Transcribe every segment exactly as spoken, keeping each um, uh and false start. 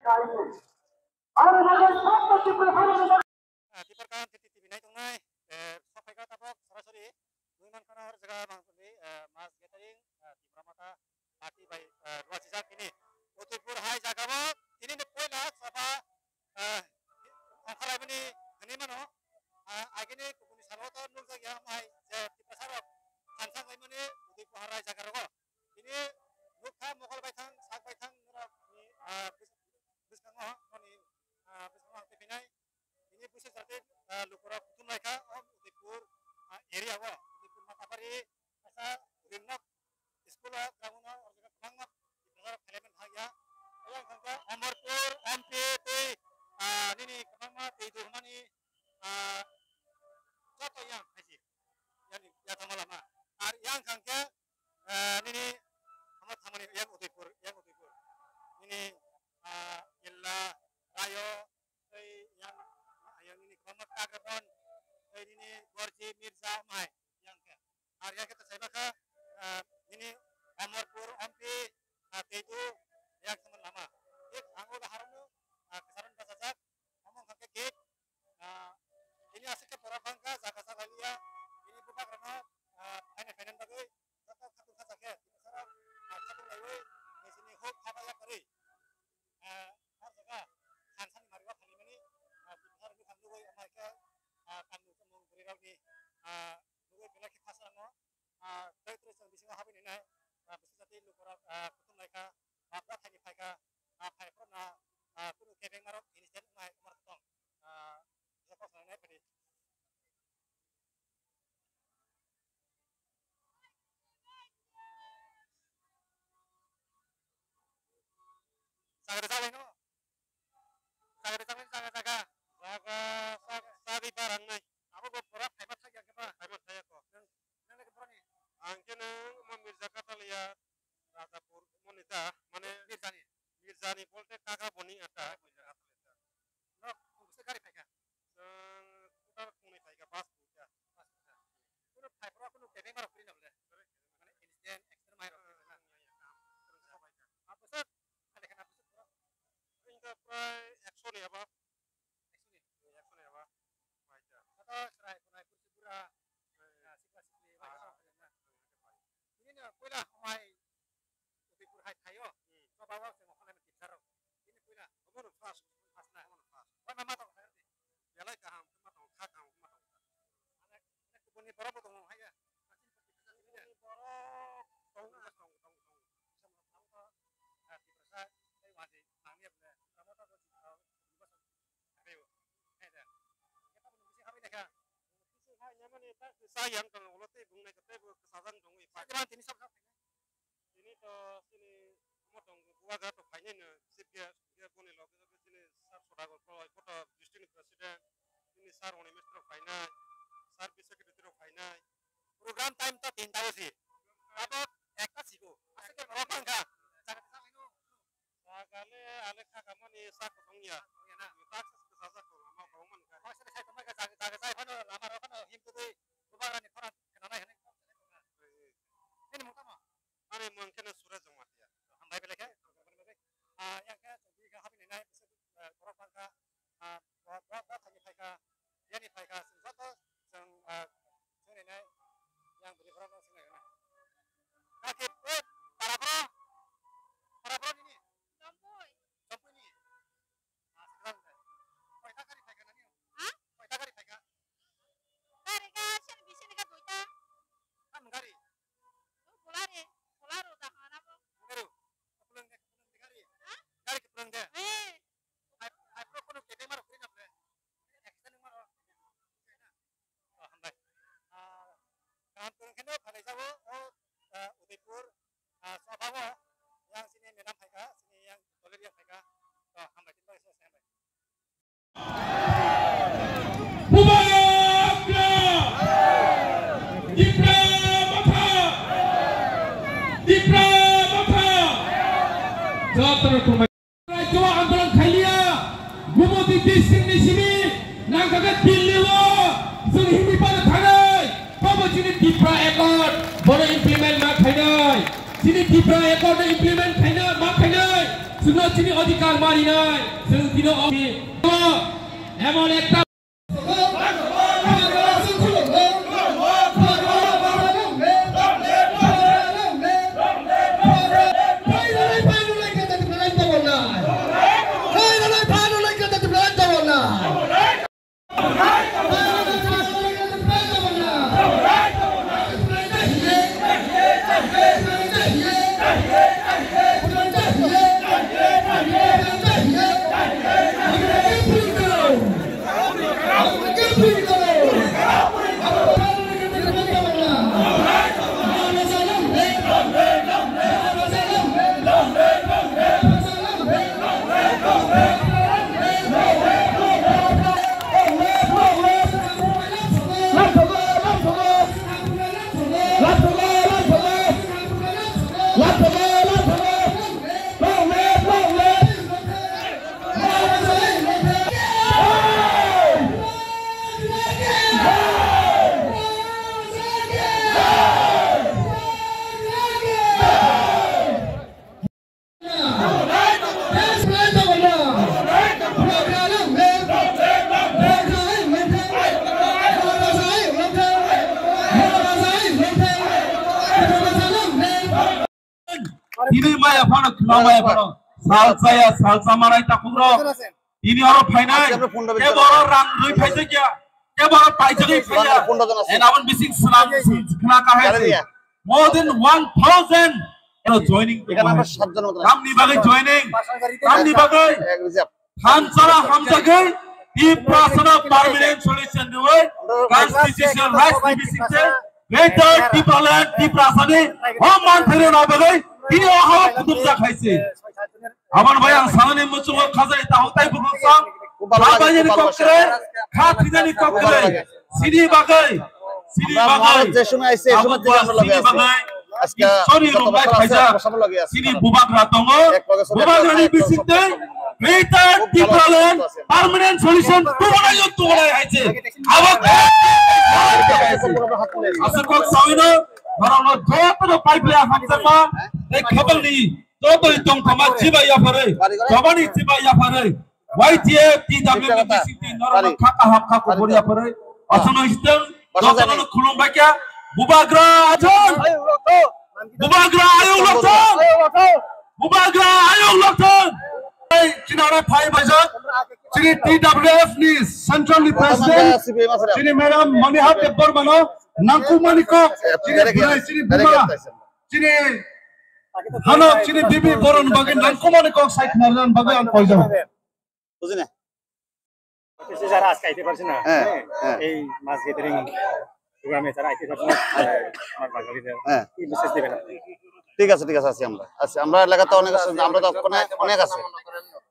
Ang bagwi sakno Tipra Motha. Ah, Tipra Kaham T V nai tongnai, eh, sok phaikha tabok sorasori. Nui mankha na hor jaga bang tongdi, eh, mass gathering, eh, Tipra Motha party bai, eh, rwchijak tini. Udaipur hai jaga o tini ni poila soba, eh, ongkhalaimani hwnwi mano. Ah, agini kubuni salo to nukjak ya, omo hai je Tiprasa rok thansa laimani Udaipur hai jaga rogo. Tini nukha mokol baithang, sak baithang norok ni, ah, bwskango, noni, ah, bwskango ang twi phinai. Tini busi jati, ah, lukurok kuthum laikha, o Udaipur, ah, area o, Udaipur Matabari, kaisa rimnok school o, ground o, o jaga kwbangma Tiprasa rok phailaiman thangya. Ayang thangkha Amarpur M P tei, ah, nini kwbangma tei dormani, ah, joto yang haisi, yani yathama lama. Ar yang thangkha, ah, nini, omo thamani yang Udaipur, yang Udaipur. Nini, ah, Illa, Rayo, tei yang, yang nini kwbangma Kagrabon, tei nini Gorji, Mirza, omo hai, yang khe. Ar yang khe ta sai bakha, ah, nini Amarpur M P, ah, tei tu yang thamani lama. Thik ang o haramo, ah, kwcharo bachajak, omo wngkha khe gate, ah, tini aswk khe borok bangkha, jaga jaga liya, tini bubagrano, ah, phaina phainani bagwi, joto khatung khacha khe, tini sara, ah, khatung laiwi, nini huk haba yakarwi. Ah, o jaga thansani mario phalimani, ah, Tiprasa rokni thang nugwi, omo hai khe, ah, kanmung chumung bwrwi rokni, ah, nugwi belai khe khasa wngo. Ah, tei tei chwng bisingo habwi nai nai, ah, bwswk jati lukurok, ah, kuthum lai kha, ah, bwthaini phai kha, ah, phai phuru na, ah, kunu kebengma rok incident wngnai omo rok tong. Ah, joto kok sanai nai phai di. Sagri sagri no. Sagri sagri jaga jaga. Jaga sag-, sagri barang nai. Abo bo pura phaiba thai ya keba. Phaiba thai ya ko. Nang, nang lagi pura ni. Ang khe nang mo Mirza Katalia, Rajapur, mo ni da, mane Mirza ni. Mirza ni bolte Kagra boni ata. Mirza Katalia. No, kung se gari phai kha. Chwng total khungnwi phai kha, bus duita. Bus duita. Kuno phai phuru kuno kebeng ma rok kwrwi na bole? Mane incident, accident mai rok kwrwi na? Ang ya, ya, kam, kwrwngsa bai kha. Abo se, ale khe na abo se borok? Wngkha prai ekso ni abo. Ekso ni? Ekso ni abo. Bai kha. Joto chwrai, khwnai, kursi, bura, eh, sikla, sikli, bai kha, ah, na? Ang ya khe bai. Tini no puila omo hai Udaipur hai thaio. Hmm. Choba o chwng okhorlai Tiprasa rok. Tini puila. Omo no first. First na? Omo no first. Omo ma tong thai. Belai kaham ma tong, kha kaham ma tong. Ane, ane kubuni borok bo tong hai ya. Kubuni borok tong, tong, tong, tong. Samung tong to, ah, Tiprasa, tei wadi, nangni apne, ramo ta bo, ah, kubuni basa. Abe bo. Hai da. Keta bo nungsi habai lekha. Nungsi hai nyamani ta sa yang tong, ulo tei bungnai kete bo sajang tong, ipa. Sa jaman tini sab sab. Tini to chini omo tongo, bubagra to phainai no, chief guest, hwnkhe boni loge loge chini sir Sodagar Koloi, bo to district ni president, chini sir Onimesh rok phainai, sir Biswakirti rok phainai. Program time to tinta o si. Abo ekta sigo. Aswk khe borok bangkha. Jaga le ale kha kamani sa kosong ya. Kosong ya na? Tak sa sa sa ko lama ko man ka. Kosong sa ko man ka, jaga, jaga sai phano lama ro phano him tu dei. Bubagra ni khorang khna nai hwnwi. Nini mung tamo? Ani mung khe no Suresh Jamatia. Hambai belai khe. Ah, yang khe chwng twi khe habini nai, ah, borok bangkha, ah, bo, bo, bo thani phaikha, yani phaikha, chwng joto chwng, ah, chwng nai nai, yang bwrwi borok no chwng nai nai. Kaki, eh, para bro? Para bro nini? Jompui. Jompui ni? Ah, sekarang dai. Koita gari phaikha nani? Ha? Koita gari phaikha? Gari ka, sini bisini ka duita. Kam gari? Bolare, Bolaro da hana bo. Bolaro. Kapulung de, kapulung de gari. Ha? Gari kapulung de. Eh. Hai, hai pro kono kete maro kuri na ple. Accident maro. Oh, hambai. Ah, kaham kurang kene phalai jabo, oh, ah, Udaipur, ah, Sabha o, yang sini menam phaika, sini yang Doleria phaika. Oh, hambai, tin bai, hambai. Bubagra! Tipra Motha! Tipra Motha! Jotono khulumai. Rajyo andolon khailiya, Gumoti district ni simi nangkha khe Delhi o chwng himwi phano thanai, bobo chini Tipra Accord bono implement ma khainai, chini Tipra Accord no implement khaina ma khainai, Chwngno chini adhikar maninai, chwng tino emon ekta Tini maya phano khna maya phano salsa ya salsa manai takhuk rok. Tini oro phainai. Kebo oro rang rwi phaijak ya. Kebo oro paijagwi phaiya. En abon bising swnam khna kahai se. More than one thousand oro joining. Tamni bagwi joining. Tamni bagwi. Thanchara hamjagwi Tiprasano permanent solution rwi constitutional rights ni bisingtwi Greater Tipraland Tiprasani hom manthai rwna bagwi tini o hao kutumjak hai se. Aboni bai ang sanani muchungo khajani takhuk tei bukhuk song kha bainani kok kwrwi, kha thwinani kok kwrwi. Sini bagwi, sini bagwi. Abo sini bagwi. Iswori rungbai phaijak. Sini bubagra tongo. Bubagrani bisingtwi Greater Tipraland permanent solution tubunai yo tubunai hai se. Abo aswk kok sawino, norokno jotono paiphla hamjakma tei khapangni jotoni tongthoma chibai yapharwi, chobani chibai yapharwi. Y T F, T W F ni bisingtwi norokno kha kaham kha kubur yapharwi. Aswkno histeng jotono khulumbai kha. Bubagra ajon. Bubagra ayuk lokthong. Bubagra ayuk lokthong. Ei, chini oro phai baijak. Chini T W F ni central ni president. Chini madam Maniha Debbarma no nangkukmani kok. Chini bwrwi, chini buma. Chini hano, chini bibi boron bagwi nangkukmani kok sai khna rwna bagwi ang koijak. বুঝলি না? অফিসে যারা আজকে আইতে পারছে না, হ্যাঁ, হ্যাঁ। এই মাস গ্যাদারিং প্রোগ্রামে যারা আইতে পারছে না, আমার বাঙালিদের হ্যাঁ। কি মেসেজ দিবেন আপনি? ঠিক আছে, ঠিক আছে, আছি আমরা। আছি, আমরা এলাকাতে অনেক আছে, আমরা তো ওখানে অনেক আছে।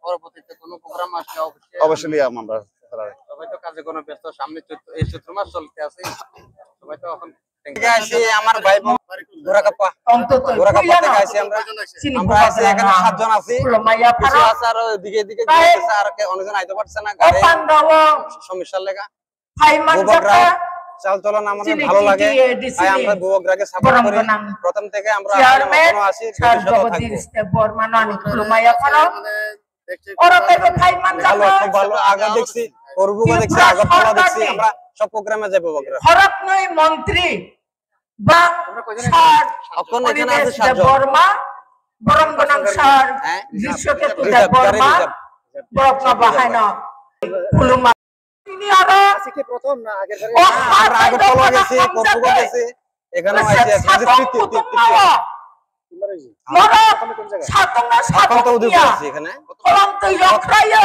পরবর্তীতে কোনো প্রোগ্রাম আসলে অবশ্যই অবশ্যই আমরা তারা সবাই তো কাজে কোনো ব্যস্ত, সামনে চৈত্র, এই চৈত্র মাস চলতে আছে, সবাই তো এখন থেকে আইছি আমার ভাই বোন ঘোড়াকাপ্পা। অন্তত ঘোড়াকাপ্পা থেকে আইছি আমরা। আমরা আইছি এখানে সাতজন আছি। কিছু আছে আরো এদিকে এদিকে ঘুরতেছে, আর কে-, অনেকজন আইতে পারছে না, গাড়ি সমস্যার লেগা। বুবাগ্রা চাল চলন আমাদের ভালো লাগে, তাই আমরা বুবাগ্রাকে সাপোর্ট করি। প্রথম থেকে আমরা এখনো আছি, ভবিষ্যতেও থাকবো। Oro tei bo phai manjak. Oro tei bo phai manjak. Halo, khub bhalo. Age dekhchi, Korbukha dekhchi, Agartala dekhchi, amra sob program e jaibo bagra. Khoroknwi montri, bang sir Onidesh Debbarma, borom gwnang sir Jiswaketu Debbarma, borok no bahai no khuluma. Tini aro আজকে কি প্রথম না আগের বারে? Amra Agartala gesi, Korbukha gesi, ekhane aise, tini tritiyo, tritiyo. তিনবার হয়েছে। প্রথমে কোন জায়গায়? Prothom to Udaipur aise ekhane.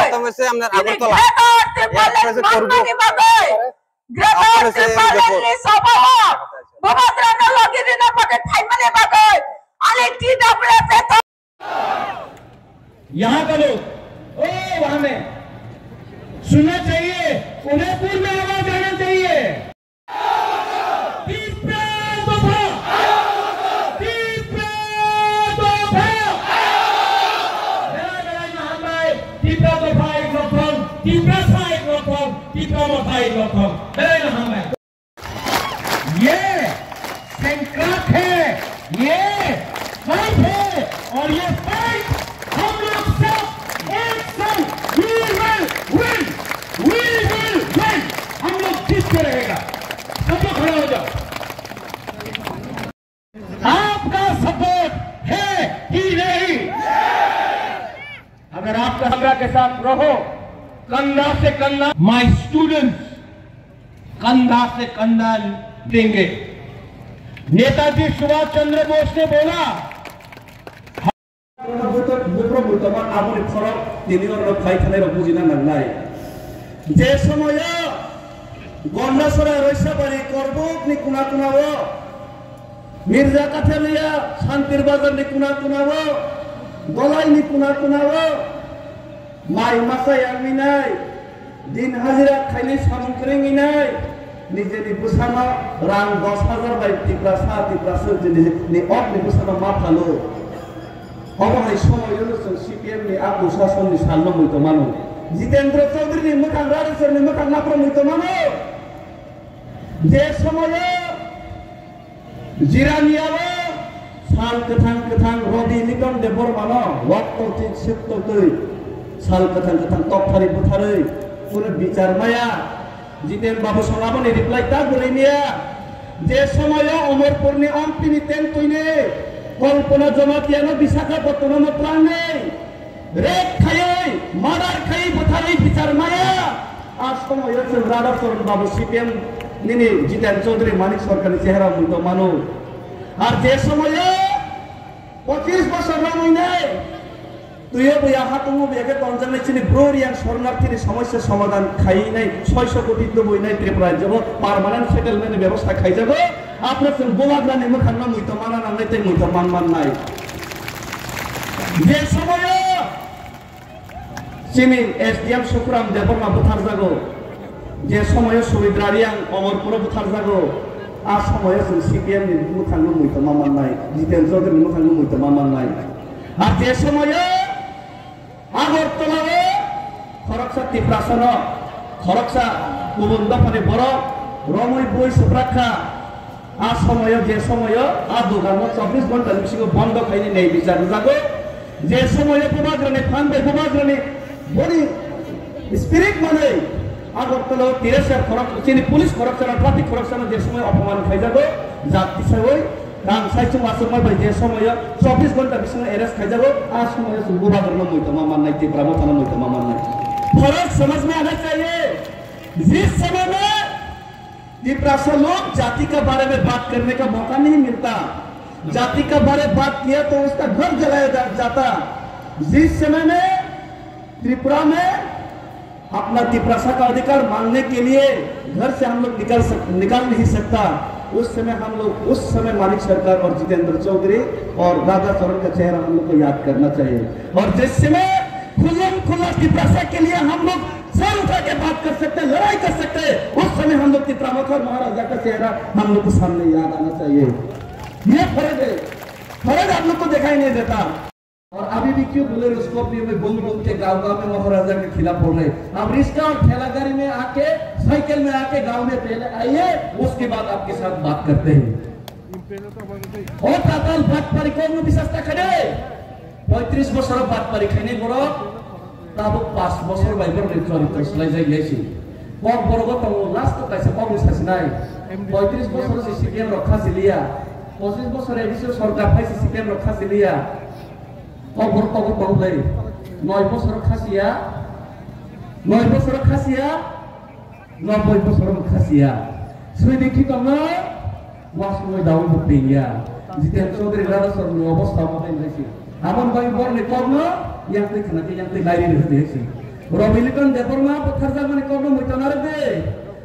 Prothom hoise amar Agartala. Ekhane hoise Korbukha. Taropore hoise Udaipur. यहाँ का लोग, ओ, वहाँ में सुनना चाहिए, उदयपुर में आवाज आना चाहिए। Tipra dopha! Tipra dopha! Belai belai no hambai, Tipra dopha ek lok thong, Tiprasa ek lok thong, Tipra motha ek lok thong. Belai no hambai. ये संक्रांत है, ये पर्व है और ये पर्व हम लोग अगर आप हमरा के साथ रहो, कंधा से कंधा, my students, कंधा से कंधा देंगे। नेताजी सुभाष चंद्र बोस ने बोला, Buprok muitomani aboni phorok tini oro phai thanai rok bujina nangnai. Je somoyo Gondasora Roisabari Korbuk ni kuna kuna o, Mirza Kathelia Santir Bazar ni kuna kuna o, Golai ni kuna kuna o, mai masa yang minai, din hajira khainai samung kwrwngwi nai, nijeni bwsano rang dos hajar bai Tiprasa, Tiprasa ni okni bwsano ma phalo. Obo hai somoyo no chwng C P M ni a Dusasonni salno muitomano. Jitendra Chaudhary ni mwkhang, Radheswar ni mwkhang naphro muitomano. Je somoyo Jiraniao sal kwthang kwthang Robi Liton Debbarmano waktokti suktoktwi sal kwthang kwthang tokthari butharwi kunu bichar maya. Jiten Babu Song aboni reply ta gurui maya. Je somoyo Omorpurni Ampini tentwini Kalpana Jamatiano Visakhapatnamo twlangnai. Rape khaiwi, murder khaiwi, butharwi bichar maya. A somoyo chwng Radha Charan Babu C P M nini Jiten Chaudhary Manik Sarkarni chehra muitomano. Ar je somoyo pochis bosor romwi nai, tuyo buya hatungo buya khe tonjaknai chini bro riyang sornarthini somosya somadhan khainai soiso koti tubui nai Tripura rajyo permanent settlement ni bebosta khaijago. Apno chwng bubagrani mwkhangno muitomana nangnai tei muitoman mannai. Je somoyo chini S D M Sukuram Debbarma butharjago, je somoyo Sumitra Riyang Omorpuro butharjago, a somoyo chwng C P M ni mwkhangno muitoma mannai, Jiten Chaudhary ni mwkhangno muitoma mannai. Ar je somoyo Agartala o khoroksa Tiprasano, khoroksa kubun dophani borok romwi bui swprak kha. A somoyo, je somoyo a doganno chobbish ghonta ni bisingo bondo khaini nei bichar rwjago, je somoyo bubagrani phan bai bubagrani boni spirit manwi Agartala o tiresar khorok, chini police khoroksano, traffic khoroksano je somoyo opoman khaijago, jat tisawi rang saichung achukma bai je somoyo chobbish ghonta bisingo arrest khaijago, a somoyo chwng bubagrano muitoma mannai, Tipra mothano muitoma mannai. फर्क समझ में आना चाहिए। जिस समय में तिप्रासा लोग जाति का बारे में बात करने का मौका नहीं मिलता, जाति का बारे बात किया तो उसका घर जलाया जा, जाता। जिस समय में त्रिपुरा में अपना तिप्रासा का अधिकार मांगने के लिए घर से हम लोग निकल सक, निकल नहीं सकता, उस समय हम लोग, उस समय मानिक सरकार और जितेंद्र चौधरी और राधा चरण का चेहरा हम लोग को याद करना चाहिए। और जिस समय खुल्लम खुल्ला तिप्रासा के लिए हम लोग सर उठा के बात कर सकते हैं, लड़ाई कर सकते हैं, उस समय हम लोग तिप्रा मथर महाराजा का चेहरा हम लोग को सामने याद आना चाहिए। ये फर्क है, फर्क आप लोग को दिखाई नहीं देता। और अभी भी क्यों बोलेरो स्कॉर्पियो में घूम घूम के गांव गांव में महाराजा के खिलाफ बोल रहे हैं? आप रिक्शा और ठेला गाड़ी में आके, साइकिल में आके गांव में पहले आइए, उसके बाद आपके साथ बात करते हैं। O tatal batpari kokno bisas ta khaide. Poitris bosoro batpari khainai borok tabuk pas bosor bai borokni choritro swlaijak yaisi. Kok borogo tongo, last o kaisa kokni sasinai. Poitris bosoro se C P M rok khasi liya. Pochis bosor A D C o sorkar phai se C P M rok khasi liya. Kok borok tongo tonglai. Noi bosoro khasiya. Noi bosoro khasiya. Noboi bosor wng kha siya. Swidi khi tongo, wasmoi daui bo pengya. Jiten Chaudhary Radha Charan ni obostha omo tei naisi. Aboni bagwi borni kokno yang twi khna khe yang twi lairi rwdi hwnsi. Robi Liton Debbarma butharjakmani kokno muiton narwk de.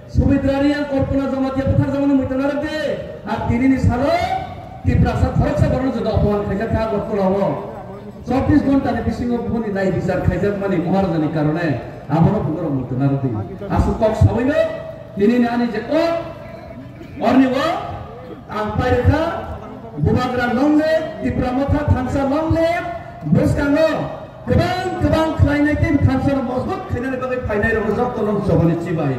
Sumitra Riyang Kalpana Jamatia butharjakmani muiton narwk de. Ar tinini salo Tiprasa khoroksa borokno juda opoman khaijak kha Agartala o. Chobbish ghonta ni bisingo boni nai bichar khaijakmani Maharajani karone abono bunorok muiton narwk di. Aswk kok sabaino tinini ani je kok orni o ang pairikha, Bubagra long live, Tipra Motha Thansa long live, bwskango kwbang kwbang khlainai tei thansa no mojbut khainani bagwi phainai rok joto no joboni chibai.